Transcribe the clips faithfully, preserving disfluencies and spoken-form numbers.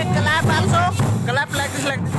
Clap also, clap like this, like this.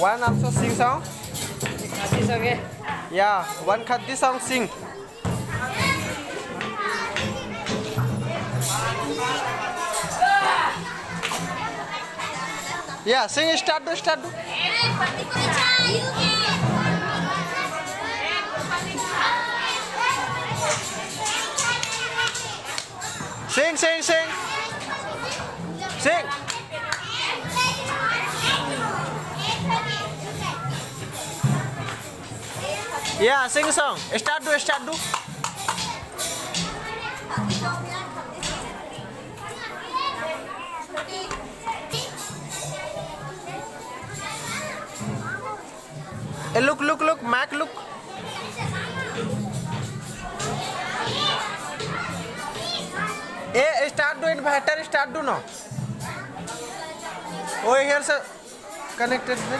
One also sing song. Khadi song, eh? Yeah, one Khadi song sing. Yeah, sing, start do, start do. Sing, sing, sing. Sing. Yeah, sing song. Start do, start do. Eh, look, look, look, mic, look. Eh, start do, inverter start do no. Oh, here, sir. Connected, sir.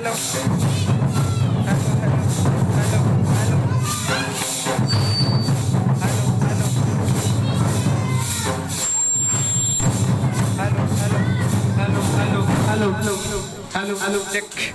Hello, hello, hello, hello, hello, hello, hello, hello, check.